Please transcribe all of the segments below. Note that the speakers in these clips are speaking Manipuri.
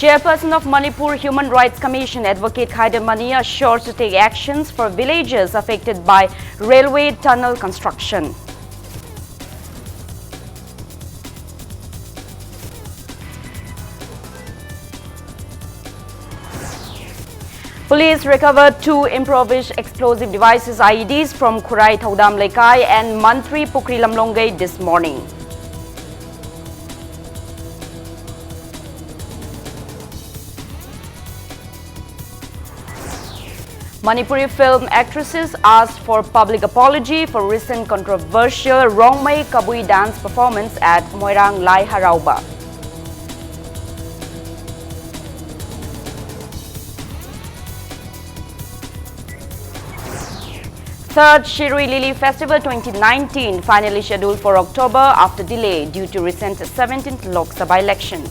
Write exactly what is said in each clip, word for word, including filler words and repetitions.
Chairperson of Manipur Human Rights Commission, Advocate Khaidam Mani, assures to take actions for villagers affected by railway tunnel construction. Police recovered two improvised explosive devices, I E Ds, from Khurai Thaudam Leikai and Mantri Pukri Lamlongai this morning. Manipuri film actresses asked for public apology for recent controversial Rongmei Kabui dance performance at Moirang Lai Harauba. Third Shirui Lily Festival twenty nineteen, finally scheduled for October after delay due to recent seventeenth Lok Sabha election.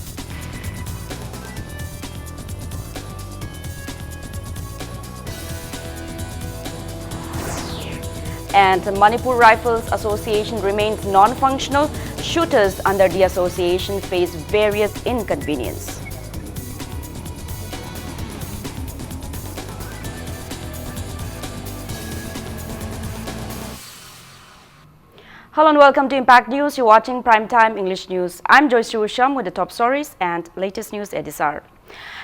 And Manipur Rifles Association remains non-functional. Shooters under the association face various inconvenience. Hello and welcome to Impact News. You're watching Prime Time English News. I'm Joyce Usham with the top stories and latest news at this hour.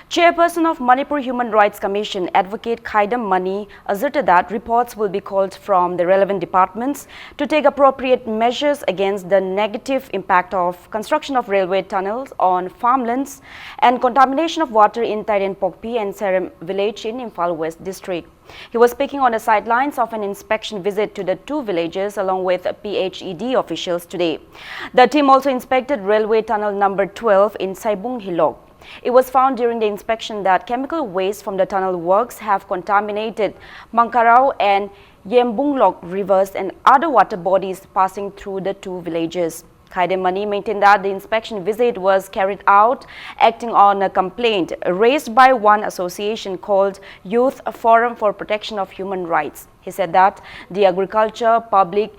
Chairperson of Manipur Human Rights Commission, Advocate Khaidam Mani, asserted that reports will be called from the relevant departments to take appropriate measures against the negative impact of construction of railway tunnels on farmlands and contamination of water in Tairenpokpi and Serem village in Imphal West district. He was speaking on the sidelines of an inspection visit to the two villages along with P H E D officials today. The team also inspected railway tunnel number twelve in Saibung Hilok. It was found during the inspection that chemical waste from the tunnel works have contaminated Mangkarao and Yembunglok rivers and other water bodies passing through the two villages. Khaidam Mani maintained that the inspection visit was carried out acting on a complaint raised by one association called Youth Forum for Protection of Human Rights. He said that the agriculture, public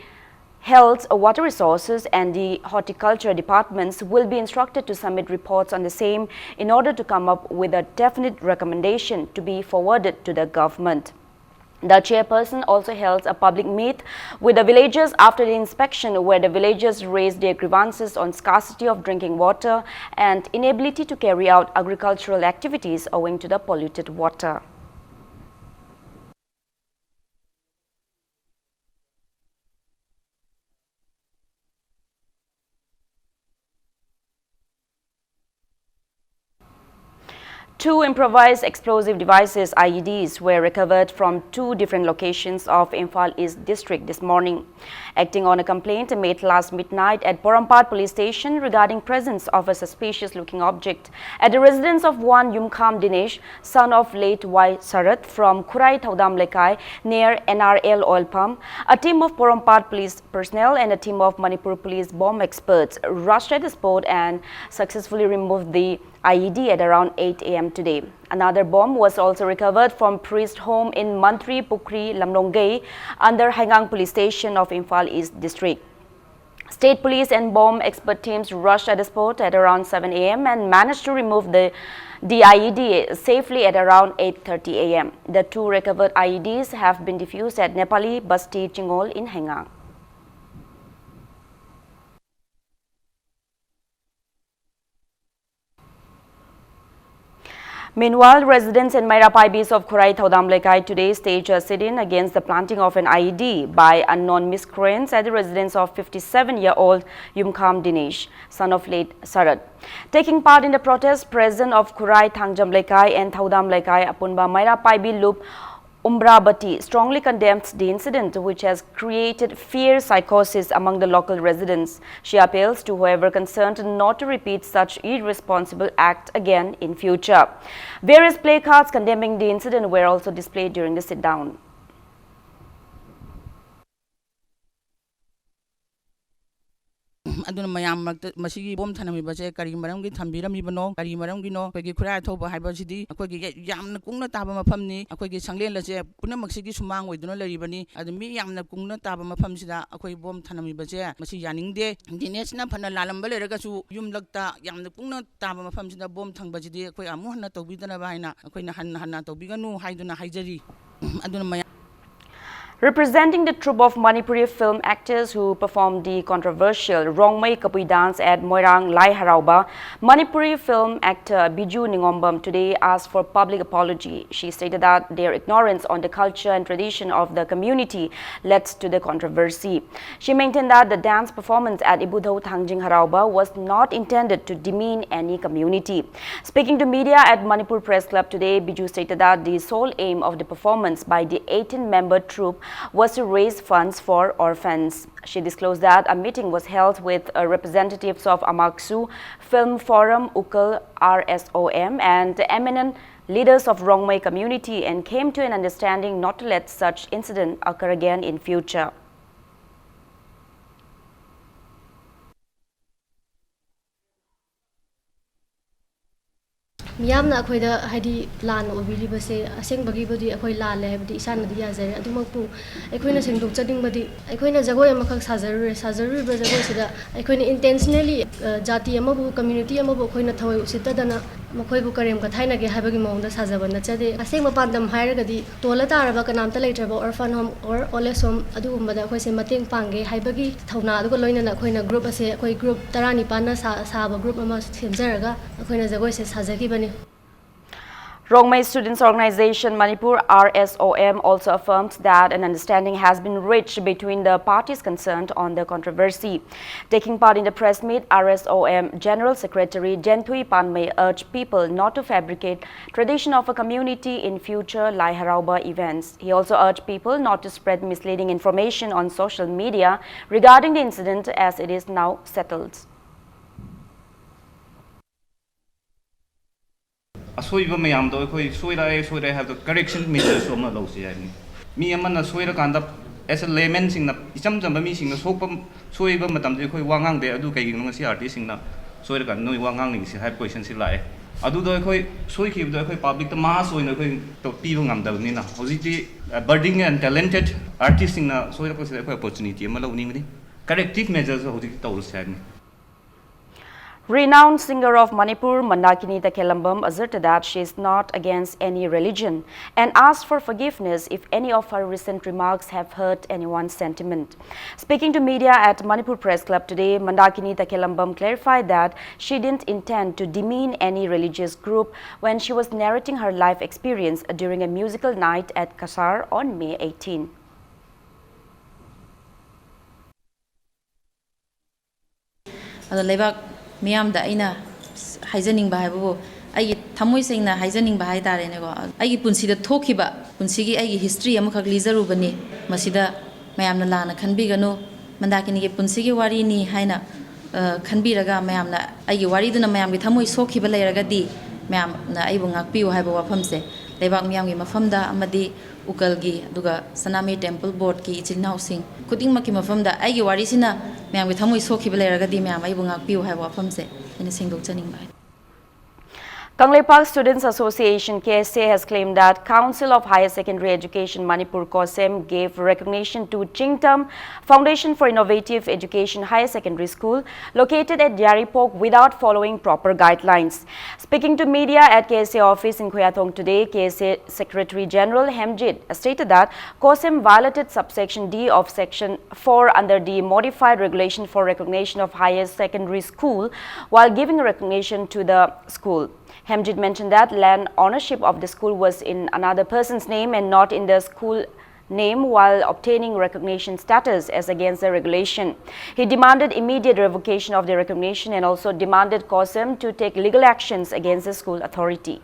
Health, Water Resources, and the Horticulture departments will be instructed to submit reports on the same in order to come up with a definite recommendation to be forwarded to the government. The chairperson also held a public meet with the villagers after the inspection, where the villagers raised their grievances on scarcity of drinking water and inability to carry out agricultural activities owing to the polluted water. Two improvised explosive devices, I E Ds, were recovered from two different locations of Imphal East District this morning. Acting on a complaint made last midnight at Porompat Police Station regarding presence of a suspicious-looking object at the residence of one Yumkham Dinesh, son of late Y Sarath, from Khurai Thaudam Lekai near N R L oil pump, a team of Porompat police personnel and a team of Manipur police bomb experts rushed at the spot and successfully removed the I E D at around eight A M today. Another bomb was also recovered from priest home in Mantri Pukri, Lamlonggei, under Haigang Police Station of Imphal East District. State police and bomb expert teams rushed at the spot at around seven A M and managed to remove the, the I E D safely at around eight thirty A M. The two recovered I E Ds have been defused at Nepali Basti Chingol in Haigang. Meanwhile, residents and Maira Paibis of Khurai Thaudam Lekai today staged a sit-in against the planting of an I E D by unknown miscreants at the residence of fifty-seven-year-old Yumkham Dinesh, son of late Sarath. Taking part in the protest, President of Khurai Thangjam Lekai and Thaudam Lekai Apunba Maira Paibi Lup Umbrabati strongly condemns the incident, which has created fear psychosis among the local residents. She appeals to whoever concerned not to repeat such irresponsible act again in future. Various placards condemning the incident were also displayed during the sit-down. ꯑꯗꯨꯅ ꯃꯌꯥꯝ ꯃꯔꯛꯇ ꯃꯁꯤꯒꯤ ꯕꯣꯝ ꯊꯅꯝꯃꯤꯕꯁꯦ ꯀꯔꯤ ꯃꯔꯝꯒꯤ ꯊꯝꯕꯤꯔꯝꯃꯤꯕꯅꯣ, ꯀꯔꯤ ꯃꯔꯝꯒꯤꯅꯣ? ꯑꯩꯈꯣꯏꯒꯤ ꯈꯨꯔꯥꯏ ꯑꯊꯧꯕ ꯍꯥꯏꯕꯁꯤꯗꯤ ꯑꯩꯈꯣꯏꯒꯤ ꯌꯥ-, ꯌꯥꯝꯅ ꯀꯨꯡꯅ ꯇꯥꯕ ꯃꯐꯝꯅꯤ꯫ ꯑꯩꯈꯣꯏꯒꯤ ꯁꯪꯂꯦꯟ ꯑꯁꯦ ꯄꯨꯝꯅꯃꯛꯁꯤꯒꯤ ꯁꯨꯃꯥꯡ ꯑꯣꯏꯗꯨꯅ ꯂꯩꯔꯤꯕꯅꯤ꯫ ꯑꯗꯨ ꯃꯤ ꯌꯥꯝꯅ ꯀꯨꯡꯅ ꯇꯥꯕ ꯃꯐꯝꯁꯤꯗ ꯑꯩꯈꯣꯏ ꯕꯣꯝ ꯊꯅꯝꯃꯤꯕꯁꯦ ꯃꯁꯤ ꯌꯥꯅꯤꯡꯗꯦ꯫ ꯗꯤꯅꯦꯁꯅ ꯐꯅ ꯂꯥꯜꯂꯝꯕ ꯂꯩꯔꯒꯁꯨ ꯌꯨꯝꯂꯛꯇ ꯌꯥꯝꯅ ꯀꯨꯡꯅ ꯇꯥꯕ ꯃꯐꯝꯁꯤꯗ ꯕꯣꯝ ꯊꯝꯕꯁꯤꯗꯤ ꯑꯩꯈꯣꯏ ꯑꯃꯨꯛ ꯍꯟꯅ ꯇꯧꯕꯤꯗꯅꯕ ꯍꯥꯏꯅ ꯑꯩꯈꯣꯏꯅ ꯍꯟꯅ ꯍꯟꯅ ꯇꯧꯕꯤꯒꯅꯨ ꯍꯥꯏꯗꯨꯅ ꯍꯥꯏꯖꯔꯤ꯫ ꯑꯗꯨꯅ ꯃꯌꯥꯝ Representing the troupe of Manipuri film actors who performed the controversial Rongmei Kabui dance at Moirang Lai Harauba, Manipuri film actor Biju Ningombam today asked for public apology. She stated that their ignorance on the culture and tradition of the community led to the controversy. She maintained that the dance performance at Ibudhou Thangjing Harauba was not intended to demean any community. Speaking to media at Manipur Press Club today, Biju stated that the sole aim of the performance by the eighteen-member troupe was to raise funds for orphans. She disclosed that a meeting was held with, uh, representatives of Amaksu, Film Forum, Ukhrul, R S O M, and eminent leaders of Rongmei community and came to an understanding not to let such incident occur again in future. ꯃꯤꯌꯥꯝꯅ ꯑꯩꯈꯣꯏꯗ, ꯍꯥꯏꯗꯤ, ꯂꯥꯟꯅ ꯎꯕꯤꯔꯤꯕꯁꯦ ꯑꯁꯦꯡꯕꯒꯤꯕꯨꯗꯤ ꯑꯩꯈꯣꯏ ꯂꯥꯜꯂꯦ ꯍꯥꯏꯕꯗꯤ ꯏꯁꯥꯅꯗꯤ ꯌꯥꯖꯔꯦ꯫ ꯑꯗꯨꯃꯛꯄꯨ ꯑꯩꯈꯣꯏꯅ ꯁꯦꯡꯗꯣꯛꯆꯅꯤꯡꯕꯗꯤ, ꯑꯩꯈꯣꯏꯅ ꯖꯒꯣꯏ ꯑꯃꯈꯛ ꯁꯥꯖꯔꯨꯔꯦ, ꯁꯥꯖꯔꯨꯔꯤꯕ ꯖꯒꯣꯏꯁꯤꯗ ꯑꯩꯈꯣꯏꯅ intentionally, ꯑ, ꯖꯥꯇꯤ ꯑꯃꯕꯨ, community ꯑꯃꯕꯨ ꯑꯩꯈꯣꯏꯅ ꯊꯑꯣꯏ ꯎꯁꯤꯠꯇꯗꯅ ꯃꯈꯣꯏꯕꯨ ꯀꯔꯦꯝ ꯀꯊꯥꯏꯅꯒꯦ ꯍꯥꯏꯕꯒꯤ ꯃꯑꯣꯡꯗ ꯁꯥꯖꯕ ꯅꯠꯆꯗꯦ꯫ ꯑꯁꯦꯡꯕ ꯄꯥꯟꯗꯝ ꯍꯥꯏꯔꯒꯗꯤ ꯇꯣꯜꯂ ꯇꯥꯔꯕ ꯀꯅꯥꯝꯇ ꯂꯩꯇ꯭ꯔꯕ orphan home or old age home ꯑꯗꯨꯒꯨꯝꯕꯗ ꯑꯩꯈꯣꯏꯁꯦ ꯃꯇꯦꯡ ꯄꯥꯡꯒꯦ ꯍꯥꯏꯕꯒꯤ ꯊꯧꯅꯥ ꯑꯗꯨꯒ ꯂꯣꯏꯅꯅ ꯑꯩꯈꯣꯏꯅ group ꯑꯁꯦ, ꯑꯩꯈꯣꯏ group ꯇꯔꯥꯅꯤꯄꯥꯟꯅ ꯁꯥ-, ꯁꯥꯕ group ꯑꯃ ꯁꯦꯝꯖꯔꯒ ꯑꯩꯈꯣꯏꯅ ꯖꯒꯣꯏꯁꯦ ꯁꯥꯖꯈꯤꯕꯅꯤ꯫ Rongmei Students Organization Manipur, R S O M, also affirms that an understanding has been reached between the parties concerned on the controversy. Taking part in the press meet, R S O M General Secretary Jenthui Panmei urged people not to fabricate tradition of a community in future Lai Harauba events. He also urged people not to spread misleading information on social media regarding the incident, as it is now settled. ꯑꯁꯣꯏꯕ ꯃꯌꯥꯝꯗꯣ ꯑꯩꯈꯣꯏ ꯁꯣꯏꯔꯛꯑꯦ, ꯁꯣꯏꯔꯛꯑꯦ ꯍꯥꯏꯕꯗꯣ correction measures ꯑꯃ ꯂꯧꯁꯤ ꯍꯥꯏꯕꯅꯤ꯫ ꯃꯤ ꯑꯃꯅ ꯁꯣꯏꯔꯀꯥꯟꯗ As a layman ꯁꯤꯡꯅ, ꯏꯆꯝ ꯆꯝꯕ ꯃꯤꯁꯤꯡꯅ ꯁꯣꯛꯄ, ꯁꯣꯏꯕ ꯃꯇꯝꯗ ꯑꯩꯈꯣꯏ ꯋꯥ ꯉꯥꯡꯗꯦ꯫ ꯑꯗꯨ ꯀꯩꯒꯤꯅꯣ ꯉꯁꯤ artist ꯁꯤꯡꯅ ꯁꯣꯏꯔꯀꯥꯟꯗ ꯅꯣꯏ ꯋꯥ ꯉꯥꯡꯅꯤꯡꯉꯤꯁꯤ ꯍꯥꯏꯕ question ꯁꯤ ꯂꯥꯛꯑꯦ꯫ ꯑꯗꯨꯗꯣ ꯑꯩꯈꯣꯏ ꯁꯣꯏꯈꯤꯕꯗꯣ ꯑꯩꯈꯣꯏ public ꯇ mass ꯑꯣꯏꯅ ꯑꯩꯈꯣꯏ ꯇꯧ-, ꯄꯤꯕ ꯉꯝꯗꯕꯅꯤꯅ, ꯍꯧꯖꯤꯛꯇꯤ, ꯑ, budding and talented artist ꯁꯤꯡꯅ ꯁꯣꯏꯔꯛꯄꯁꯤꯗ ꯑꯩꯈꯣꯏ opportunity ꯑꯃ ꯂꯧꯅꯤꯡꯕꯅꯤ꯫ Corrective measures ꯁꯨ ꯍꯧꯖꯤꯛꯇꯤ ꯇꯧꯔꯁꯦ ꯍꯥꯏꯕꯅꯤ꯫ Renowned singer of Manipur, Mandakini Takhelambam, asserted that she is not against any religion and asked for forgiveness if any of her recent remarks have hurt anyone's sentiment. Speaking to media at Manipur Press Club today, Mandakini Takhelambam clarified that she didn't intend to demean any religious group when she was narrating her life experience during a musical night at Cachar on May eighteen. ꯑꯗꯣ ꯂꯩꯕꯥꯛ ꯃꯤꯌꯥꯝꯗ ꯑꯩꯅ ꯍꯥꯏꯖꯅꯤꯡꯕ ꯍꯥꯏꯕꯕꯨ, ꯑꯩꯒꯤ ꯊꯃꯣꯏ ꯁꯦꯡꯅ ꯍꯥꯏꯖꯅꯤꯡꯕ ꯍꯥꯏ ꯇꯥꯔꯦꯅꯦꯀꯣ, ꯑꯩꯒꯤ ꯄꯨꯟꯁꯤꯗ ꯊꯣꯛꯈꯤꯕ, ꯄꯨꯟꯁꯤꯒꯤ ꯑꯩꯒꯤ history ꯑꯃꯈꯛ ꯂꯤꯖꯔꯨꯕꯅꯤ꯫ ꯃꯁꯤꯗ ꯃꯌꯥꯝꯅ ꯂꯥꯟꯅ ꯈꯟꯕꯤꯒꯅꯨ꯫ ꯃꯟꯗꯥꯀꯤꯅꯤꯒꯤ ꯄꯨꯟꯁꯤꯒꯤ ꯋꯥꯔꯤꯅꯤ ꯍꯥꯏꯅ, ꯑ, ꯈꯟꯕꯤꯔꯒ, ꯃꯌꯥꯝꯅ ꯑꯩꯒꯤ ꯋꯥꯔꯤꯗꯨꯅ ꯃꯌꯥꯝꯒꯤ ꯊꯃꯣꯏ ꯁꯣꯛꯈꯤꯕ ꯂꯩꯔꯒꯗꯤ, ꯃꯌꯥꯝꯅ ꯑꯩꯕꯨ ꯉꯥꯛꯄꯤꯌꯨ ꯍꯥꯏꯕ ꯋꯥꯐꯝꯁꯦ ꯂꯩꯕꯥꯛ ꯃꯤꯌꯥꯝꯒꯤ ꯃꯐꯝꯗ ꯑꯃꯗꯤ ꯎꯀꯜꯒꯤ, ꯑꯗꯨꯒ ꯁꯅꯥꯃꯍꯤ Temple Board ꯀꯤ ꯏꯆꯤꯜ ꯏꯅꯥꯎꯁꯤꯡ ꯈꯨꯗꯤꯡꯃꯛꯀꯤ ꯃꯐꯝꯗ, ꯑꯩꯒꯤ ꯋꯥꯔꯤꯁꯤꯅ ꯃꯌꯥꯝꯒꯤ ꯊꯃꯣꯏ ꯁꯣꯛꯈꯤꯕ ꯂꯩꯔꯒꯗꯤ, ꯃꯌꯥꯝ ꯑꯩꯕꯨ ꯉꯥꯛꯄꯤꯌꯨ ꯍꯥꯏꯕ ꯋꯥꯐꯝꯁꯦ ꯑꯩꯅ ꯁꯦꯡꯗꯣꯛꯆꯅꯤꯡꯕ ꯍꯥꯏ꯫ Kangleipak Students Association, K S A, has claimed that Council of Higher Secondary Education Manipur, COHSEM, gave recognition to Chingtam Foundation for Innovative Education Higher Secondary School, located at Yairipok, without following proper guidelines. Speaking to media at K S A office in Khuyatong today, K S A Secretary General Hemjit stated that COHSEM violated subsection D of Section four under the Modified Regulation for Recognition of Higher Secondary School while giving recognition to the school. Hemjit mentioned that land ownership of the school was in another person's name and not in the school name while obtaining recognition status as against the regulation. He demanded immediate revocation of the recognition and also demanded COHSEM to take legal actions against the school authority.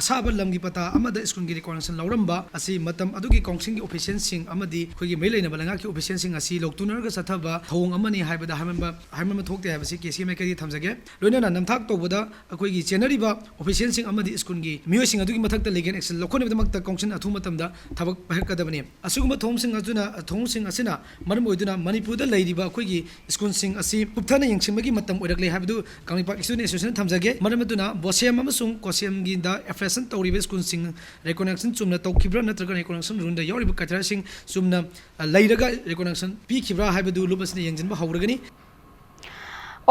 ꯑꯁꯥꯕ ꯂꯝꯒꯤ ꯄꯇꯥ ꯑꯃꯗ ꯁ꯭ꯀꯨꯜꯒꯤ ꯔꯤꯀꯣꯒꯅꯤꯁꯟ ꯂꯧꯔꯝꯕ ꯑꯁꯤ ꯃꯇꯝ ꯑꯗꯨꯒꯤ ꯀꯥꯎꯟꯁꯤꯜꯒꯤ ꯑꯣꯐꯤꯁꯤꯌꯦꯜꯁꯤꯡ ꯑꯃꯗꯤ ꯑꯩꯈꯣꯏꯒꯤ ꯃꯔꯤ ꯂꯩꯅꯕ ꯂꯩꯉꯥꯛꯀꯤ ꯑꯣꯐꯤꯁꯤꯌꯦꯜꯁꯤꯡ ꯑꯁꯤ ꯂꯧꯇꯨꯅꯔꯒ ꯆꯠꯊꯕ ꯊꯧꯑꯣꯡ ꯑꯃꯅꯤ ꯍꯥꯏꯕꯗ ꯍꯥꯏꯃꯟꯕ, ꯍꯥꯏꯃꯟꯕ ꯊꯣꯛꯇꯦ ꯍꯥꯏꯕꯁꯤ ꯀꯦ ꯁꯤ ꯑꯦꯝ ꯑꯥꯏ ꯀꯩꯗꯤ ꯊꯝꯖꯒꯦ꯫ ꯂꯣꯏꯅꯅ ꯅꯝꯊꯥꯛ ꯇꯧꯕꯗ ꯑꯩꯈꯣꯏꯒꯤ ꯆꯦꯟꯅꯔꯤꯕ ꯑꯣꯐꯤꯁꯤꯌꯦꯜꯁꯤꯡ ꯑꯃꯗꯤ ꯁ꯭ꯀꯨꯜꯒꯤ ꯃꯤꯑꯣꯏꯁꯤꯡ ꯑꯗꯨꯒꯤ ꯃꯊꯛꯇ ꯂꯤꯒꯦꯜ ꯑꯦꯛꯁꯟ ꯂꯧꯈꯠꯅꯕꯒꯤꯗꯃꯛꯇ ꯀꯥꯎꯟꯁꯤꯜ ꯑꯊꯨꯕ ꯃꯇꯝꯗ ꯊꯕꯛ ꯄꯥꯏꯈꯠꯀꯗꯕꯅꯤ꯫ ꯑꯁꯤꯒꯨꯝꯕ ꯊꯧꯑꯣꯡꯁꯤꯡ ꯑꯗꯨꯅ, ꯊꯧꯑꯣꯡꯁꯤꯡ ꯑꯁꯤꯅ ꯃꯔꯝ ꯑꯣꯏꯗꯨꯅ ꯃꯅꯤꯄꯨꯔꯗ ꯂꯩꯔꯤꯕ ꯑꯩꯈꯣꯏꯒꯤ ꯁ꯭ꯀꯨꯜꯁꯤꯡ ꯑꯁꯤ ꯀꯨꯞꯊꯅ ꯌꯦꯡꯁꯤꯟꯕꯒꯤ ꯃꯇꯝ ꯑꯣꯏꯔꯛꯂꯦ ꯍꯥꯏꯕꯗꯨ ꯀꯪꯂꯩꯄꯥꯛ ꯁ꯭ꯇꯨꯗꯦꯟꯠ ꯑꯦꯁꯣꯁꯤꯌꯦꯁꯟ ꯊꯝꯖꯒꯦ꯫ ꯃꯔꯝ ꯑꯗꯨꯅ ꯕꯣꯁꯦꯝ ꯑꯃꯁꯨꯡ ꯀꯣꯁꯦꯝꯒꯤꯗ ꯑꯦꯐꯤꯂꯤꯌꯦꯁꯟ ꯇꯧꯔꯤꯕ ꯁ꯭ꯀꯨꯜꯁꯤꯡ ꯔꯤꯀꯣꯒꯅꯤꯁꯟ ꯆꯨꯝꯅ ꯇꯧꯈꯤꯕ꯭ꯔꯥ ꯅꯠꯇ꯭ꯔꯒ ꯔꯤꯀꯣꯒꯅꯤꯁꯟ ꯔꯨꯜꯗ ꯌꯥꯎꯔꯤꯕ ꯀ꯭ꯔꯥꯏꯇꯦꯔꯤꯌꯥꯁꯤꯡ ꯆꯨꯝꯅ, ꯑ, ꯂꯩꯔꯒ ꯔꯤꯀꯣꯒꯅꯤꯁꯟ ꯄꯤꯈꯤꯕ꯭ꯔꯥ ꯍꯥꯏꯕꯗꯨ ꯂꯨꯞ ꯑꯁꯤꯅ ꯌꯦꯡꯁꯤꯟꯕ ꯍꯧꯔꯒꯅꯤ꯫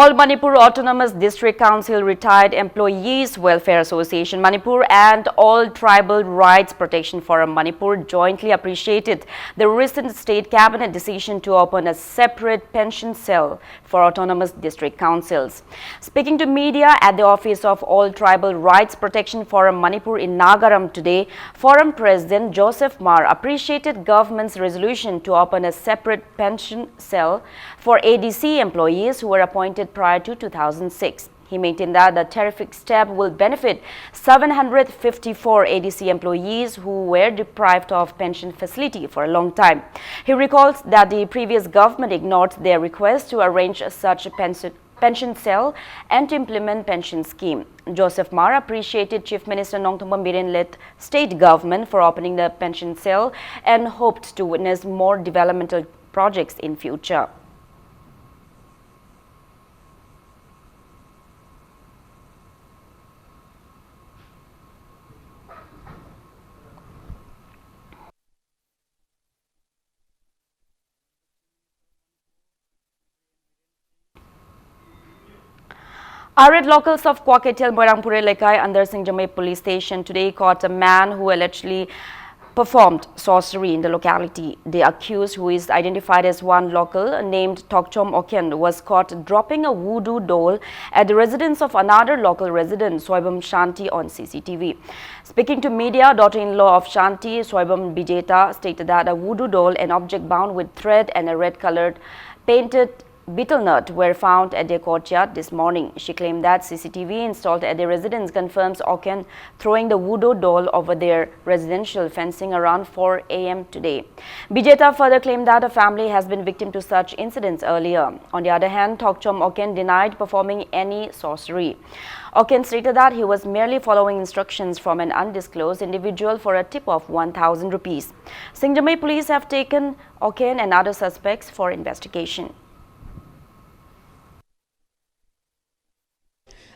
All Manipur Autonomous District Council Retired Employees Welfare Association Manipur and All Tribal Rights Protection Forum Manipur jointly appreciated the recent state cabinet decision to open a separate pension cell for autonomous district councils. Speaking to media at the office of All Tribal Rights Protection Forum Manipur in Nagaram today, Forum President Joseph Mar appreciated government's resolution to open a separate pension cell for A D C employees who were appointed prior to two thousand six. He maintained that the terrific step will benefit seven hundred fifty-four A D C employees who were deprived of pension facility for a long time. He recalls that the previous government ignored their request to arrange such pension, pension cell and to implement pension scheme. Joseph Mar appreciated Chief Minister Nongthombam Biren-led state government for opening the pension cell and hoped to witness more developmental projects in future. Irate locals of Kwakeithel Moirangphure Lekai under Singjamei Police Station today caught a man who allegedly performed sorcery in the locality. The accused, who is identified as one local named Tokchom Oken, was caught dropping a voodoo doll at the residence of another local resident, Soibam Shanti, on C C T V. Speaking to media, daughter-in-law of Shanti, Soibam Bijeta, stated that a voodoo doll, an object bound with thread and a red-colored painted betel nut were found at their courtyard this morning. She claimed that C C T V installed at their residence confirms Oken throwing the voodoo doll over their residential fencing around four a m today. Bijeta further claimed that her family has been victim to such incidents earlier. On the other hand, Thokchom Oken denied performing any sorcery. Oken stated that he was merely following instructions from an undisclosed individual for a tip of one thousand rupees. Singjamei police have taken Oken and other suspects for investigation.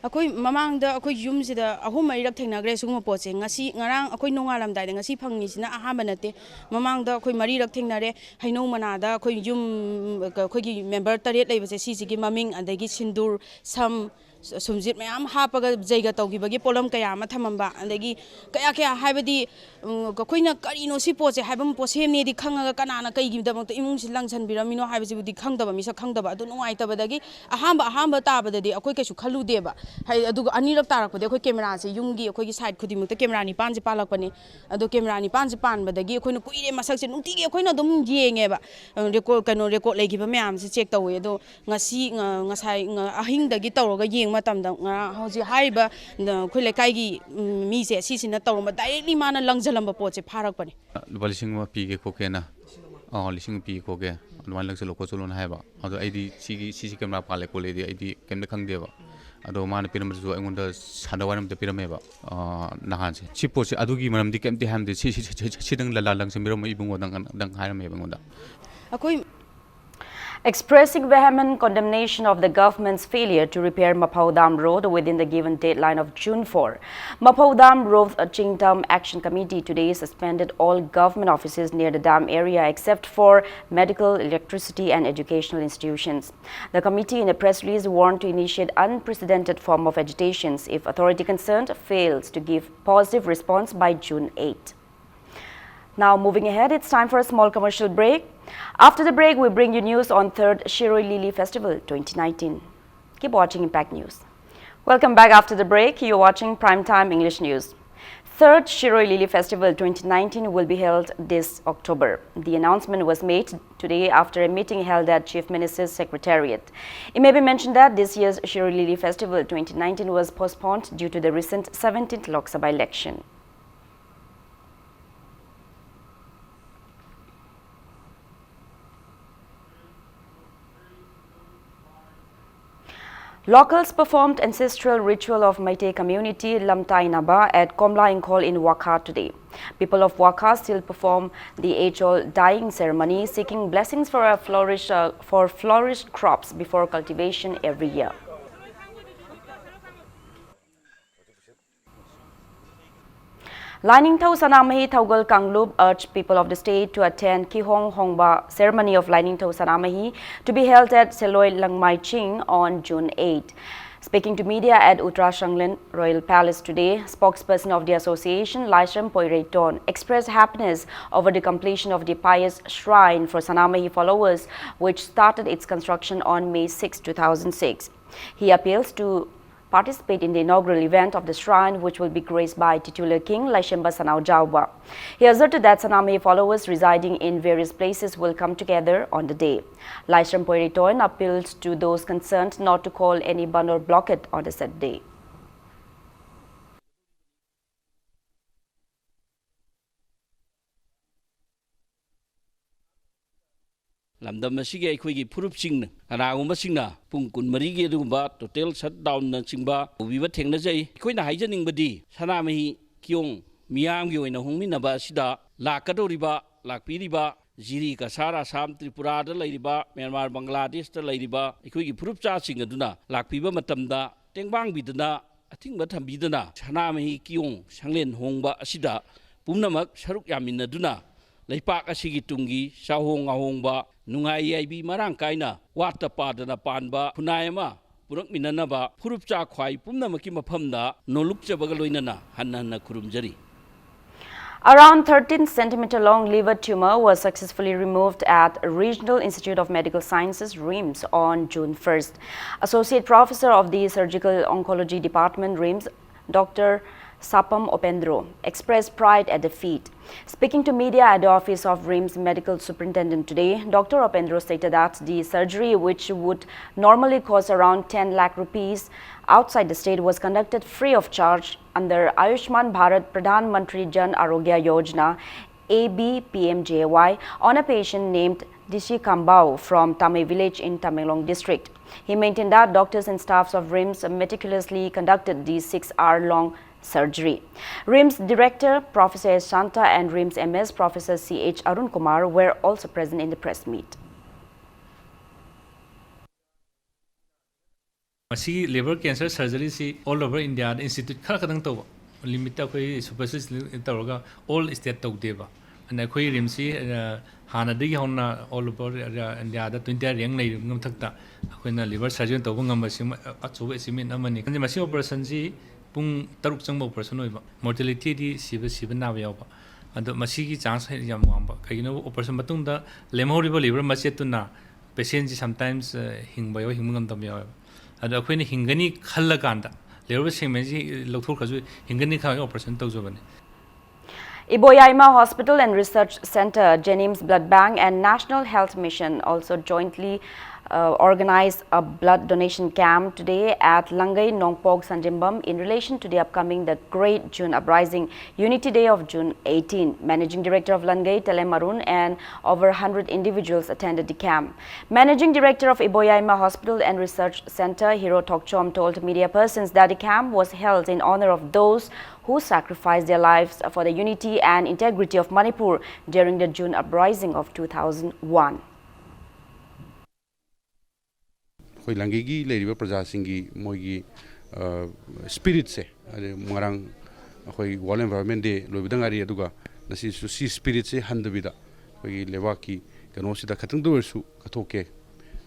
ꯑꯩꯈꯣꯏ ꯃꯃꯥꯡꯗ ꯑꯩꯈꯣꯏ ꯌꯨꯝꯁꯤꯗ ꯑꯍꯨꯝ ꯃꯔꯤꯔꯛ ꯊꯦꯡꯅꯈ꯭ꯔꯦ ꯁꯤꯒꯨꯝꯕ ꯄꯣꯠꯁꯦ꯫ ꯉꯁꯤ, ꯉꯔꯥꯡ ꯑꯩꯈꯣꯏ ꯅꯣꯡꯉꯥꯜꯂꯝꯗꯥꯏꯗ, ꯉꯁꯤ ꯐꯪꯉꯤꯁꯤꯅ ꯑꯍꯥꯟꯕ ꯅꯠꯇꯦ꯫ ꯃꯃꯥꯡꯗ ꯑꯩꯈꯣꯏ ꯃꯔꯤꯔꯛ ꯊꯦꯡꯅꯔꯦ꯫ ꯍꯩꯅꯧ ꯃꯅꯥꯗ ꯑꯩꯈꯣꯏ ꯌꯨꯝ, ꯑꯩꯈꯣꯏꯒꯤ ꯃꯦꯝꯕꯔ ꯇꯔꯦꯠ ꯂꯩꯕꯁꯦ, ꯁꯤꯁꯤꯒꯤ ꯃꯃꯤꯡ, ꯑꯗꯒꯤ ꯁꯤꯟꯗꯨꯔ, ꯁꯝ, ꯁꯨꯝꯖꯤꯠ ꯃꯌꯥꯝ ꯍꯥꯞꯄꯒ ꯖꯩꯒ ꯇꯧꯈꯤꯕꯒꯤ ꯄꯣꯠꯂꯝ ꯀꯌꯥ ꯑꯃ ꯊꯝꯃꯝꯕ, ꯑꯗꯒꯤ ꯀꯌꯥ ꯀꯌꯥ ꯍꯥꯏꯕꯗꯤ, ꯎꯝ, ꯑꯩꯈꯣꯏꯅ ꯀꯔꯤꯅꯣ ꯁꯤ ꯄꯣꯠꯁꯦ ꯍꯥꯏꯕ ꯑꯃ, ꯄꯣꯠꯁꯦꯝꯅꯦꯗꯤ ꯈꯪꯉꯒ ꯀꯅꯥꯅ ꯀꯩꯒꯤꯗꯃꯛꯇ ꯏꯃꯨꯡꯁꯤ ꯂꯪꯁꯟꯕꯤꯔꯝꯃꯤꯅꯣ ꯍꯥꯏꯕꯁꯤꯕꯨꯗꯤ ꯈꯪꯗꯕ, ꯃꯤꯁꯛ ꯈꯪꯗꯕ꯫ ꯑꯗꯨ ꯅꯨꯡꯉꯥꯏꯇꯕꯗꯒꯤ ꯑꯍꯥꯟꯕ, ꯑꯍꯥꯟꯕ ꯇꯥꯕꯗꯗꯤ ꯑꯩꯈꯣꯏ ꯀꯩꯁꯨ ꯈꯜꯂꯨꯗꯦꯕ꯫ ꯍꯥꯏ-, ꯑꯗꯨꯒ ꯑꯅꯤꯔꯛ ꯇꯥꯔꯛꯄꯗꯤ ꯑꯩꯈꯣꯏ ꯀꯦꯃꯦꯔꯥꯁꯦ, ꯌꯨꯝꯒꯤ ꯑꯩꯈꯣꯏꯒꯤ ꯁꯥꯏꯠ ꯈꯨꯗꯤꯡꯃꯛꯇ ꯀꯦꯃꯦꯔꯥ ꯅꯤꯄꯥꯟꯁꯦ ꯄꯥꯜꯂꯛꯄꯅꯦ꯫ ꯑꯗꯣ ꯀꯦꯃꯦꯔꯥ ꯅꯤꯄꯥꯟꯁꯦ ꯄꯥꯟꯕꯗꯒꯤ ꯑꯩꯈꯣꯏꯅ ꯀꯨꯏꯔꯦ ꯃꯁꯛꯁꯦ, ꯅꯨꯡꯇꯤꯒꯤ ꯑꯩꯈꯣꯏꯅ ꯑꯗꯨꯝ ꯌꯦꯡꯉꯦꯕ꯫ ꯑ, ꯔꯦꯀꯣꯔꯗ, ꯀꯩꯅꯣ, ꯔꯦꯀꯣꯔꯗ ꯂꯩꯈꯤꯕ ꯃꯌꯥꯝꯁꯦ ꯆꯦꯛ ꯇꯧꯋꯦ꯫ ꯑꯗꯣ ꯉꯁꯤ, ꯉ-, ꯉꯁꯥꯏ, ꯉ-, ꯑꯍꯤꯡꯗꯒꯤ ꯇꯧꯔꯒ ꯌꯦꯡꯕ ꯃꯇꯝꯗ, ꯉꯔꯥꯡ ꯍꯧꯖꯤꯛ ꯍꯥꯏꯔꯤꯕ, ꯅ-, ꯑꯩꯈꯣꯏ ꯂꯩꯀꯥꯏꯒꯤ, ꯎꯝ, ꯃꯤꯁꯦ, ꯁꯤꯁꯤꯅ ꯇꯧꯔꯝꯕ, ꯗꯥꯏꯔꯦꯛꯂꯤ ꯃꯥꯅ ꯂꯪꯁꯤꯜꯂꯝꯕ ꯄꯣꯠꯁꯦ ꯐꯥꯔꯛꯄꯅꯦ꯫ ꯂꯨꯄꯥ ꯂꯤꯁꯤꯡ ꯑꯃ ꯄꯤꯒꯦ ꯈꯣꯠꯀꯦꯅ, ꯑꯥ, ꯂꯤꯁꯤꯡ ꯑꯃ ꯄꯤꯒꯦ ꯈꯣꯠꯀꯦ, ꯑꯗꯨꯃꯥꯏꯅ ꯂꯪꯁꯤꯜꯂꯣ ꯈꯣꯠꯆꯜꯂꯣꯅ ꯍꯥꯏꯕ꯫ ꯑꯗꯣ ꯑꯩꯗꯤ ꯁꯤꯒꯤ ꯁꯤ ꯁꯤ ꯀꯦꯃꯦꯔꯥ ꯄꯥꯜꯂꯦ ꯈꯣꯠꯂꯦꯗꯤ ꯑꯩꯗꯤ ꯀꯩꯝꯇ ꯈꯪꯗꯦꯕ꯫ ꯑꯗꯣ ꯃꯥꯅ ꯄꯤꯔꯝꯕꯗꯨꯁꯨ ꯑꯩꯉꯣꯟꯗ ꯁꯟꯗ꯭ꯌꯥ ꯋꯥꯏꯔꯝꯗ ꯄꯤꯔꯝꯃꯦꯕ, ꯑꯥ, ꯅꯍꯥꯟꯁꯦ꯫ ꯁꯤ ꯄꯣꯠꯁꯦ ꯑꯗꯨꯒꯤ ꯃꯔꯝꯗꯤ ꯀꯩꯝꯇ ꯍꯥꯏꯔꯝꯗꯦ꯫ ꯁꯤ, ꯁꯤ, ꯁꯤ, ꯁꯤ, ꯁꯤꯗꯪ ꯂꯂꯥ ꯂꯪꯁꯤꯟꯕꯤꯔꯝꯃꯣ ꯏꯕꯨꯡꯉꯣꯗꯪ, ꯗꯪ ꯍꯥꯏꯔꯝꯃꯦꯕ ꯑꯩꯉꯣꯟꯗ꯫ ꯑꯩꯈꯣꯏ Expressing vehement condemnation of the government's failure to repair Maphou Dam road within the given deadline of June four, Maphou Dam Road Chingtam Action Committee today suspended all government offices near the dam area except for medical, electricity, and educational institutions. The committee, in a press release, warned to initiate unprecedented form of agitations if authority concerned fails to give positive response by June eight. Now, moving ahead, it's time for a small commercial break. After the break, we bring you news on third Shirui Lily Festival twenty nineteen. Keep watching Impact News. Welcome back after the break. You're watching Primetime English News. Third Shirui Lily Festival twenty nineteen will be held this October. The announcement was made today after a meeting held at Chief Minister's Secretariat. It may be mentioned that this year's Shirui Lily Festival twenty nineteen was postponed due to the recent seventeenth Lok Sabha election. Locals performed ancestral ritual of Meitei community Lamtainaba at Komla Ingkhol in Wakha today. People of Wakha still perform the age-old dyeing ceremony, seeking blessings for a flourish, uh, for flourished crops before cultivation every year. Lainingthou Sanamahi Thougal Kanglup urged people of the state to attend Kihong Hongba ceremony of Lainingthou Sanamahi to be held at Seloi Langmai Ching on June eighth. Speaking to media at Uttara Shanglen Royal Palace today, spokesperson of the association, Laishram Poireiton, expressed happiness over the completion of the pious shrine for Sanamahi followers, which started its construction on May sixth, two thousand six. He appeals to participate in the inaugural event of the shrine, which will be graced by titular King Laishemba Sanao Jaoba. He asserted that Sanamahi followers residing in various places will come together on the day. Laishram Poiritoin appealed to those concerned not to call any bandh or blockade on the said day. ꯂꯝꯗꯝ ꯑꯁꯤꯒꯤ ꯑꯩꯈꯣꯏꯒꯤ ꯐꯨꯔꯨꯞꯁꯤꯡꯅ, ꯀꯅꯥꯒꯨꯝꯕꯁꯤꯡꯅ ꯄꯨꯡ ꯀꯨꯟꯃꯔꯤꯒꯤ ꯑꯗꯨꯒꯨꯝꯕ total shutdownꯅꯆꯤꯡꯕ ꯇꯧꯕꯤꯕ ꯊꯦꯡꯅꯖꯩ꯫ ꯑꯩꯈꯣꯏꯅ ꯍꯥꯏꯖꯅꯤꯡꯕꯗꯤ, ꯁꯅꯥꯃꯍꯤ ꯀꯤꯌꯣꯡ ꯃꯤꯌꯥꯝꯒꯤ ꯑꯣꯏꯅ ꯍꯣꯡꯃꯤꯟꯅꯕ ꯑꯁꯤꯗ ꯂꯥꯛꯀꯗꯧꯔꯤꯕ, ꯂꯥꯛꯄꯤꯔꯤꯕ ꯖꯤꯔꯤ, ꯀꯁꯥꯔ, ꯑꯁꯥꯝ, ꯇ꯭ꯔꯤꯄꯨꯔꯥꯗ ꯂꯩꯔꯤꯕ, ꯃ꯭ꯌꯥꯟꯃꯥꯔ, ꯕꯪꯒ꯭ꯂꯥꯗꯦꯁꯇ ꯂꯩꯔꯤꯕ ꯑꯩꯈꯣꯏꯒꯤ ꯐꯨꯔꯨꯞꯆꯥꯁꯤꯡ ꯑꯗꯨꯅ ꯂꯥꯛꯄꯤꯕ ꯃꯇꯝꯗ ꯇꯦꯡꯕꯥꯡꯕꯤꯗꯅ, ꯑꯊꯤꯡꯕ ꯊꯝꯕꯤꯗꯅ, ꯁꯅꯥꯃꯍꯤ ꯀꯤꯌꯣꯡ ꯁꯪꯂꯦꯟ ꯍꯣꯡꯕ ꯑꯁꯤꯗ ꯄꯨꯝꯅꯃꯛ ꯁꯔꯨꯛ ꯌꯥꯃꯤꯟꯅꯗꯨꯅ, ꯂꯩꯄꯥꯛ ꯑꯁꯤꯒꯤ ꯇꯨꯡꯒꯤ ꯆꯥꯍꯣꯡ ꯉꯥꯍꯣꯡꯕ, ꯅꯨꯡꯉꯥꯏ ꯌꯥꯏꯕꯤ ꯃꯔꯥꯡ ꯀꯥꯏꯅ ꯋꯥꯠꯇ ꯄꯥꯗꯅ ꯄꯥꯟꯕ ꯈꯨꯟꯅꯥꯏ ꯑꯃ ꯄꯨꯔꯛꯃꯤꯟꯅꯅꯕ ꯐꯨꯔꯨꯞꯆꯥ ꯈ꯭ꯋꯥꯏ ꯄꯨꯝꯅꯃꯛꯀꯤ ꯃꯐꯝꯗ ꯅꯣꯂꯨꯛꯆꯕꯒ ꯂꯣꯏꯅꯅ ꯍꯟꯅ ꯍꯟꯅ ꯈꯨꯔꯨꯝꯖꯔꯤ꯫ Around thirteen centimeter long liver tumor was successfully removed at Regional Institute of Medical Sciences, RIMS, on June first. Associate Professor of the Surgical Oncology Department, RIMS, Doctor Sapam Opendro expressed pride at the feat. Speaking to media at the office of RIMS Medical Superintendent today, Doctor Opendro stated that the surgery, which would normally cost around ten lakh rupees outside the state, was conducted free of charge under Ayushman Bharat Pradhan Mantri Jan Arogya Yojana, A B P M J A Y, on a patient named Dishi Kambao from Tamei village in Tamenglong district. He maintained that doctors and staffs of RIMS meticulously conducted the six-hour-long surgery. RIMS Director Professor S Shanta and RIMS M S Professor C H Arun Kumar were also present in the press meet. ꯃꯁꯤꯒꯤ liver cancer surgery ꯁꯤ all over India ꯗ institute ꯈꯔ ꯈꯛꯇꯪ ꯇꯧꯕ, limit ꯇ ꯑꯩꯈꯣꯏ super specialist ꯇꯧꯔꯒ all state ꯇꯧꯗꯦꯕ꯫ ꯑꯗꯨꯅ ꯑꯩꯈꯣꯏ RIMS ꯁꯤ, ꯑ, ꯍꯥꯟꯅꯗꯒꯤ ꯍꯧꯅ all over India ꯗ twenty rank ꯂꯩꯔꯤꯕ ꯃꯊꯛꯇ ꯑꯩꯈꯣꯏꯅ liver surgery ꯇꯧꯕ ꯉꯝꯕꯁꯤ ꯑꯃ, ꯑꯆꯧꯕ achievement ꯑꯃꯅꯤ꯫ ꯈꯪꯗꯦ, ꯃꯁꯤ operation ꯁꯤ ꯄꯨꯡ ꯇꯔꯨꯛ ꯆꯪꯕ operation ꯑꯣꯏꯕ, mortality ꯗꯤ ꯁꯤꯕ, ꯁꯤꯕ ꯅꯥꯕ ꯌꯥꯎꯕ, ꯑꯗꯣ ꯃꯁꯤꯒꯤ chance ꯌꯥꯝ ꯋꯥꯡꯕ꯫ ꯀꯩꯒꯤꯅꯣ, operation ꯃꯇꯨꯡꯗ ꯂꯦꯝꯍꯧꯔꯤꯕ liver ꯃꯆꯦꯠꯇꯨꯅ patient ꯁꯤ sometimes, ꯑ, ꯍꯤꯡꯕ ꯌꯥꯎ, ꯍꯤꯡꯕ ꯉꯝꯗꯕ ꯌꯥꯎꯋꯦꯕ꯫ ꯑꯗꯣ ꯑꯩꯈꯣꯏꯅ ꯍꯤꯡꯒꯅꯤ ꯈꯜꯂꯀꯥꯟꯗ, liver segment ꯁꯤ ꯂꯧꯊꯣꯛꯈ꯭ꯔꯁꯨ ꯍꯤꯡꯒꯅꯤ ꯈꯜꯂꯒ operation ꯇꯧꯖꯕꯅꯤ꯫ Iboyaima Hospital and Research Center, JNIMS Blood Bank, and National Health Mission also jointly uh, organized a blood donation camp today at Langai Nongpok Sanjembam in relation to the upcoming The Great June Uprising, Unity Day of June eighteen. Managing Director of Langai, Telem Arun, and over one hundred individuals attended the camp. Managing Director of Iboyaima Hospital and Research Center, Hero Tokchom, told media persons that the camp was held in honor of those who sacrificed their lives for the unity and integrity of Manipur during the June uprising of two thousand one. ꯑꯩꯈꯣꯏ ꯂꯪꯒꯩꯒꯤ ꯂꯩꯔꯤꯕ ꯄ꯭ꯔꯖꯥꯁꯤꯡꯒꯤ ꯃꯣꯏꯒꯤ ꯁ꯭ꯄꯤꯔꯤꯠꯁꯦ, ꯑꯗꯩ ꯉꯔꯥꯡ ꯑꯩꯈꯣꯏ World Environment Day ꯂꯣꯏꯕꯗ ꯉꯥꯏꯔꯤ, ꯑꯗꯨꯒ ꯉꯁꯤꯁꯨ ꯁꯤ ꯁ꯭ꯄꯤꯔꯤꯠꯁꯦ ꯍꯟꯗꯕꯤꯗ ꯑꯩꯈꯣꯏꯒꯤ ꯂꯩꯕꯥꯛꯀꯤ ꯀꯩꯅꯣꯁꯤꯗ ꯈꯇꯪꯗ ꯑꯣꯏꯔꯁꯨ ꯀꯠꯊꯣꯛꯀꯦ,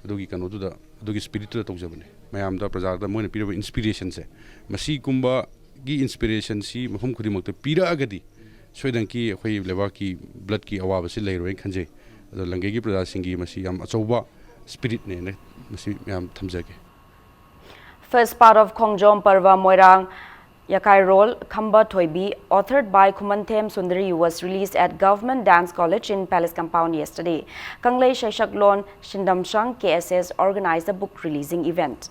ꯑꯗꯨꯒꯤ ꯀꯩꯅꯣꯗꯨꯗ, ꯑꯗꯨꯒꯤ ꯁ꯭ꯄꯤꯔꯤꯠꯇꯨꯗ ꯇꯧꯖꯕꯅꯦ꯫ ꯃꯌꯥꯝꯗ, ꯄ꯭ꯔꯖꯥꯗ ꯃꯣꯏꯅ ꯄꯤꯔꯤꯕ ꯏꯟꯁꯄꯤꯔꯦꯁꯟꯁꯦ, ꯃꯁꯤꯒꯨꯝꯕꯒꯤ ꯏꯟꯁꯄꯤꯔꯦꯁꯟꯁꯤ ꯃꯐꯝ ꯈꯨꯗꯤꯡꯃꯛꯇ ꯄꯤꯔꯛꯑꯒꯗꯤ ꯁꯣꯏꯗꯅꯀꯤ ꯑꯩꯈꯣꯏ ꯂꯩꯕꯥꯛꯀꯤ ꯕ꯭ꯂꯠꯀꯤ ꯑꯋꯥꯕꯁꯤ ꯂꯩꯔꯣꯏꯅ ꯈꯟꯖꯩ꯫ ꯑꯗꯣ ꯂꯪꯒꯩꯒꯤ ꯄ꯭ꯔꯖꯥꯁꯤꯡꯒꯤ ꯃꯁꯤ ꯌꯥꯝ ꯑꯆꯧꯕ ꯁ꯭ꯄꯤꯔꯤꯠꯅꯦꯅ ꯃꯁꯤ ꯃꯌꯥꯝ ꯊꯝꯖꯒꯦ꯫ First part of Khongjom Parva Moirang Yakai role Khamba Thoibi, authored by Khumanthem Sundari, was released at Government Dance College in Palace Compound yesterday. Kanglei Shaishaklon Shindamshang K S S organized the book releasing event.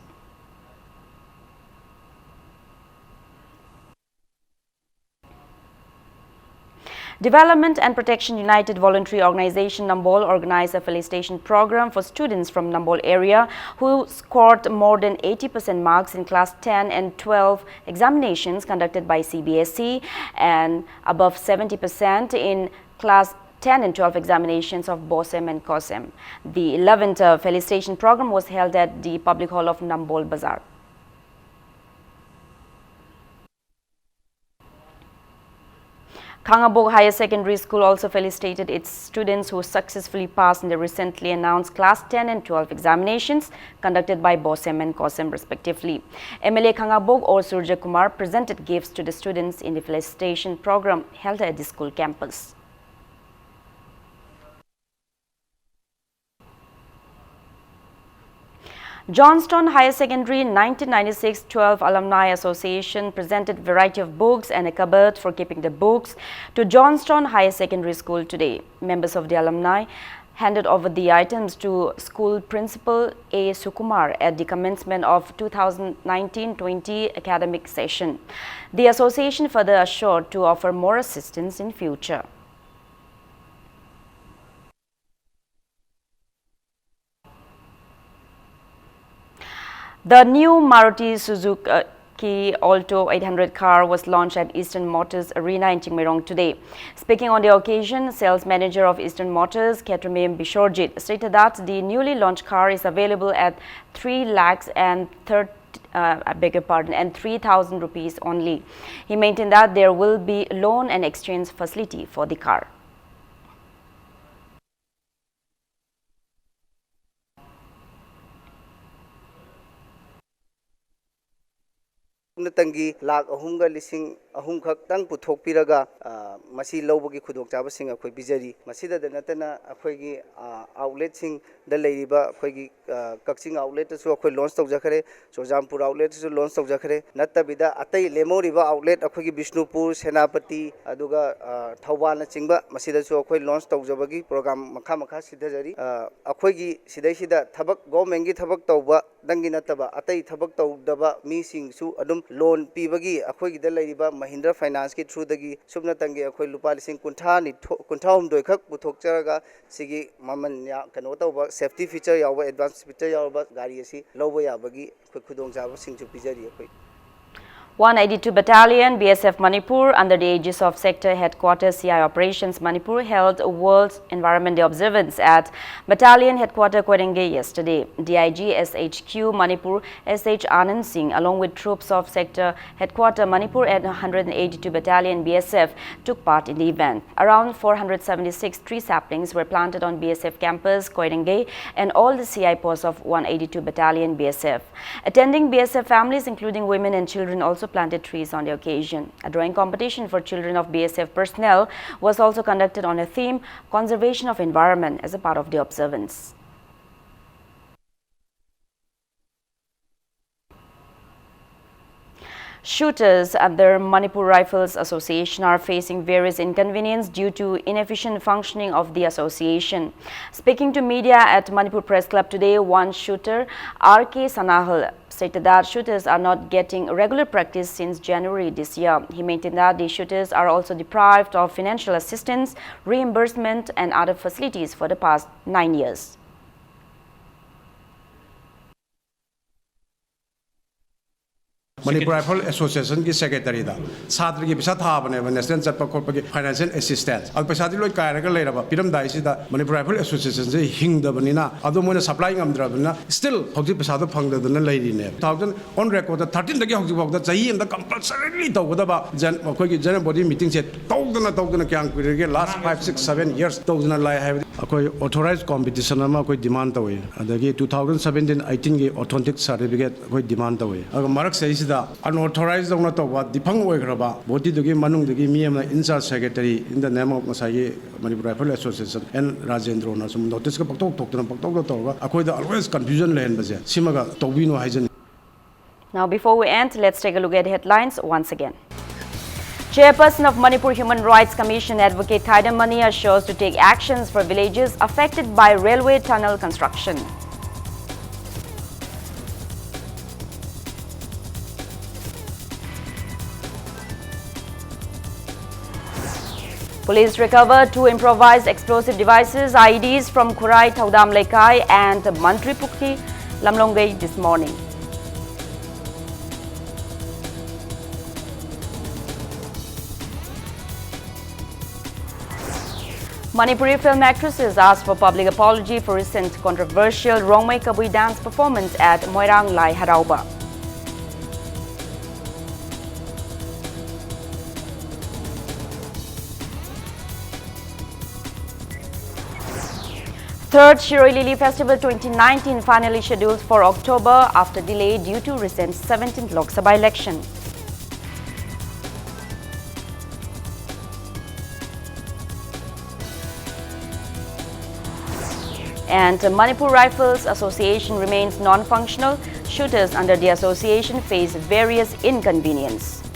Development and Protection United Voluntary Organization Nambol organized a felicitation program for students from Nambol area who scored more than eighty percent marks in class ten and twelve examinations conducted by C B S E and above seventy percent in class ten and twelve examinations of BOSEM and COSEM. The eleventh uh, felicitation program was held at the Public Hall of Nambol Bazar. Khangabok Higher Secondary School also felicitated its students who successfully passed in the recently announced class ten and twelve examinations conducted by BOSEM and COSEM respectively. M L A Khangabok O Surja Kumar presented gifts to the students in the felicitation program held at the school campus. Johnstone Higher Secondary nineteen ninety-six twelve Alumni Association presented variety of books and a cupboard for keeping the books to Johnstone Higher Secondary School today. Members of the alumni handed over the items to school principal A Sukumar at the commencement of two thousand nineteen twenty academic session. The association further assured to offer more assistance in future. The new Maruti Suzuki Alto eight hundred car was launched at Eastern Motors Arena in Chingmeirong today. Speaking on the occasion, sales manager of Eastern Motors, Ketromim Bishorjit, stated that the newly launched car is available at three lakhs and thirty, uh, I beg your pardon, and three thousand rupees only. He maintained that there will be loan and exchange facility for the car. ꯇꯪꯒꯤ lakh ꯑꯍꯨꯝꯒ ꯂꯤꯁꯤꯡ ꯑꯍꯨꯝ ꯈꯛꯇꯪ ꯄꯨꯊꯣꯛꯄꯤꯔꯒ, ꯑ, ꯃꯁꯤ ꯂꯧꯕꯒꯤ ꯈꯨꯗꯣꯡꯆꯥꯕꯁꯤꯡ ꯑꯩꯈꯣꯏ ꯄꯤꯖꯔꯤ꯫ ꯃꯁꯤꯗꯗ ꯅꯠꯇꯅ ꯑꯩꯈꯣꯏꯒꯤ, ꯑ, ꯑꯥꯎꯠꯂꯦꯠꯁꯤꯡꯗ ꯂꯩꯔꯤꯕ ꯑꯩꯈꯣꯏꯒꯤ, ꯑ, ꯀꯛꯆꯤꯡ ꯑꯥꯎꯠꯂꯦꯠꯇꯁꯨ ꯑꯩꯈꯣꯏ ꯂꯣꯟꯁ ꯇꯧꯖꯈ꯭ꯔꯦ, ꯆꯨꯔꯆꯥꯟꯄꯨꯔ ꯑꯥꯎꯠꯂꯦꯠꯇꯁꯨ ꯂꯣꯟꯁ ꯇꯧꯖꯈ꯭ꯔꯦ꯫ ꯅꯠꯇꯕꯤꯗ ꯑꯇꯩ ꯂꯦꯝꯍꯧꯔꯤꯕ ꯑꯥꯎꯠꯂꯦꯠ ꯑꯩꯈꯣꯏꯒꯤ ꯕꯤꯁꯅꯨꯄꯨꯔ, ꯁꯦꯅꯥꯄꯇꯤ, ꯑꯗꯨꯒ, ꯑ, ꯊꯧꯕꯥꯜꯅꯆꯤꯡꯕ, ꯃꯁꯤꯗꯁꯨ ꯑꯩꯈꯣꯏ ꯂꯣꯟꯁ ꯇꯧꯖꯕꯒꯤ ꯄ꯭ꯔꯣꯒ꯭ꯔꯥꯝ ꯃꯈꯥ ꯃꯈꯥ ꯁꯤꯊꯖꯔꯤ꯫ ꯑ, ꯑꯩꯈꯣꯏꯒꯤ ꯁꯤꯗꯩꯁꯤꯗ ꯊꯕꯛ, ꯒꯣꯔꯃꯦꯟꯒꯤ ꯊꯕꯛ ꯇꯧꯕ ꯗꯪꯒꯤ ꯅꯠꯇꯕ ꯑꯇꯩ ꯊꯕꯛ ꯇꯧꯗꯕ ꯃꯤꯁꯤꯡꯁꯨ ꯑꯗꯨꯝ ꯂꯣꯟ ꯄꯤꯕꯒꯤ ꯑꯩꯈꯣꯏꯒꯤꯗ ꯂꯩꯔꯤꯕ ꯃꯍꯤꯟꯗ꯭ꯔ ꯐꯥꯏꯅꯥꯟꯁꯀꯤ ꯊ꯭ꯔꯨꯗꯒꯤ ꯁꯨꯞꯅꯇꯪꯒꯤ ꯑꯩꯈꯣꯏ ꯂꯨꯄꯥ ꯂꯤꯁꯤꯡ ꯀꯨꯟꯊ꯭ꯔꯥ ꯅꯤꯊꯣꯏ, ꯀꯨꯟꯊ꯭ꯔꯥ ꯍꯨꯝꯗꯣꯏ ꯈꯛ ꯄꯨꯊꯣꯛꯆꯔꯒ ꯁꯤꯒꯤ ꯃꯃꯜ ꯌꯥ-, ꯀꯩꯅꯣ ꯇꯧꯕ, ꯁꯦꯐꯇꯤ ꯐꯤꯆꯔ ꯌꯥꯎꯕ, ꯑꯦꯗꯚꯥꯟꯁ ꯐꯤꯆꯔ ꯌꯥꯎꯔꯕ ꯒꯥꯔꯤ ꯑꯁꯤ ꯂꯧꯕ ꯌꯥꯕꯒꯤ ꯑꯩꯈꯣꯏ ꯈꯨꯗꯣꯡꯆꯥꯕꯁꯤꯡꯁꯨ ꯄꯤꯖꯔꯤ ꯑꯩꯈꯣꯏ꯫ One eighty-two Battalion, B S F Manipur, under the aegis of Sector Headquarters C I Operations Manipur, held World Environment Day observance at Battalion Headquarter Koirenge yesterday. D I G S H Q Manipur S H Anand Singh, along with troops of Sector Headquarter Manipur and one hundred eighty-two Battalion B S F, took part in the event. Around four hundred seventy-six tree saplings were planted on B S F campus, Koirenge, and all the C I posts of one eighty-two Battalion B S F. Attending B S F families, including women and children, also planted trees on the occasion. A drawing competition for children of B S F personnel was also conducted on a theme, Conservation of Environment, as a part of the observance. Shooters under Manipur Rifles Association are facing various inconvenience due to inefficient functioning of the association. Speaking to media at Manipur Press Club today, one shooter, R K Sanahal, stated that shooters are not getting regular practice since January this year. He maintained that the shooters are also deprived of financial assistance, reimbursement, and other facilities for the past nine years. Manipur rifle ꯑꯦꯁꯣꯁꯤꯌꯦꯁꯟꯒꯤ ꯁꯦꯀ꯭ꯔꯦꯇꯔꯤꯗ ꯁꯥꯇ꯭ꯔꯒꯤ ꯄꯩꯁꯥ ꯊꯥꯕꯅꯦꯕ, ꯅꯦꯁꯅꯦꯜ ꯆꯠꯄ ꯈꯣꯠꯄꯒꯤ ꯐꯥꯏꯅꯥꯟꯁꯤꯌꯦꯜ ꯑꯦꯁꯤꯁꯇꯦꯟꯁ꯫ ꯑꯗꯨ ꯄꯩꯁꯥꯗꯤ ꯂꯣꯏ ꯀꯥꯏꯔꯒ ꯂꯩꯔꯕ, ꯄꯤꯔꯝꯗꯥꯏꯁꯤꯗ ꯃꯅꯤꯄꯨꯔ ꯔꯥꯏꯐꯜ ꯑꯦꯁꯣꯁꯤꯌꯦꯁꯟꯁꯦ ꯍꯤꯡꯗꯕꯅꯤꯅ, ꯑꯗꯣ ꯃꯣꯏꯅ ꯁꯄ꯭ꯂꯥꯏ ꯉꯝꯗ꯭ꯔꯕꯅꯤꯅ ꯁ꯭ꯇꯤꯜ ꯍꯧꯖꯤꯛ ꯄꯩꯁꯥꯗꯣ ꯐꯪꯗꯗꯅ ꯂꯩꯔꯤꯅꯦꯕ꯫ ꯇꯨ ꯊꯥꯎꯖꯟ ꯑꯣꯟ ꯔꯦꯀꯣꯔꯗ ꯊꯥꯔꯇꯤꯟꯗꯒꯤ ꯍꯧꯖꯤꯛ ꯐꯥꯎꯗ ꯆꯍꯤ ꯑꯃꯗ ꯀꯝꯄꯜꯁꯔꯤꯂꯤ ꯇꯧꯒꯗꯕ ꯖꯦꯟ-, ꯑꯩꯈꯣꯏꯒꯤ ꯖꯦꯅꯔꯦꯜ ꯕꯣꯗꯤ ꯃꯤꯇꯤꯡꯁꯦ ꯇꯧꯗꯅ ꯇꯧꯗꯅ ꯀꯌꯥꯝ ꯀꯨꯏꯔꯒꯦ? ꯂꯥꯁ ꯐꯥꯏꯚ ꯁꯤꯛꯁ ꯁꯚꯦꯟ ꯌꯔꯁ ꯇꯧꯗꯅ ꯂꯥꯛꯑꯦ ꯍꯥꯏꯕꯗꯤ꯫ ꯑꯩꯈꯣꯏ authorized competition ꯑꯃ ꯑꯩꯈꯣꯏ demand ꯇꯧꯏ, ꯑꯗꯒꯤ two thousand seventeen eighteenꯒꯤ authentic certificate ꯑꯩꯈꯣꯏ demand ꯇꯧꯏ꯫ ꯑꯗꯨꯒ ꯃꯔꯛꯁꯤꯗꯩꯁꯤꯗ unauthorized ꯇꯧꯅ ꯇꯧꯕ defunct ꯑꯣꯏꯈ꯭ꯔꯕ bodyꯗꯨꯒꯤ ꯃꯅꯨꯡꯗꯒꯤ ꯃꯤ ꯑꯃꯅ in charge secretary in the name of ꯉꯁꯥꯏꯒꯤ Manipur Rifle Association N ꯔꯥꯖꯦꯟꯗ꯭ꯔꯣꯅ ꯁꯨꯝ noticeꯀ ꯄꯪꯊꯣꯛ ꯊꯣꯛꯇꯅ ꯄꯪꯇꯧꯗ ꯇꯧꯔꯒ ꯑꯩꯈꯣꯏꯗ always confusion ꯂꯩꯍꯟꯕꯁꯦ ꯁꯤꯃꯒ ꯇꯧꯕꯤꯅꯨ ꯍꯥꯏꯖꯅꯤꯡꯉꯤ꯫ Now, before we end, let's take a look at headlines once again. Chairperson of Manipur Human Rights Commission, Advocate Thaidam Mani, assures to take actions for villages affected by railway tunnel construction. Police recover two improvised explosive devices, I E Ds, from Khurai Thaudam Leikai and Mantripukhi, Lamlongai this morning. Manipuri film actresses asked for public apology for recent controversial Rongmei Kabui dance performance at Moirang Lai Harauba. Third Shiroi Lily Festival twenty nineteen finally scheduled for October after delay due to recent seventeenth Lok Sabha election. And Manipur Rifles Association remains non-functional. Shooters under the association face various inconvenience.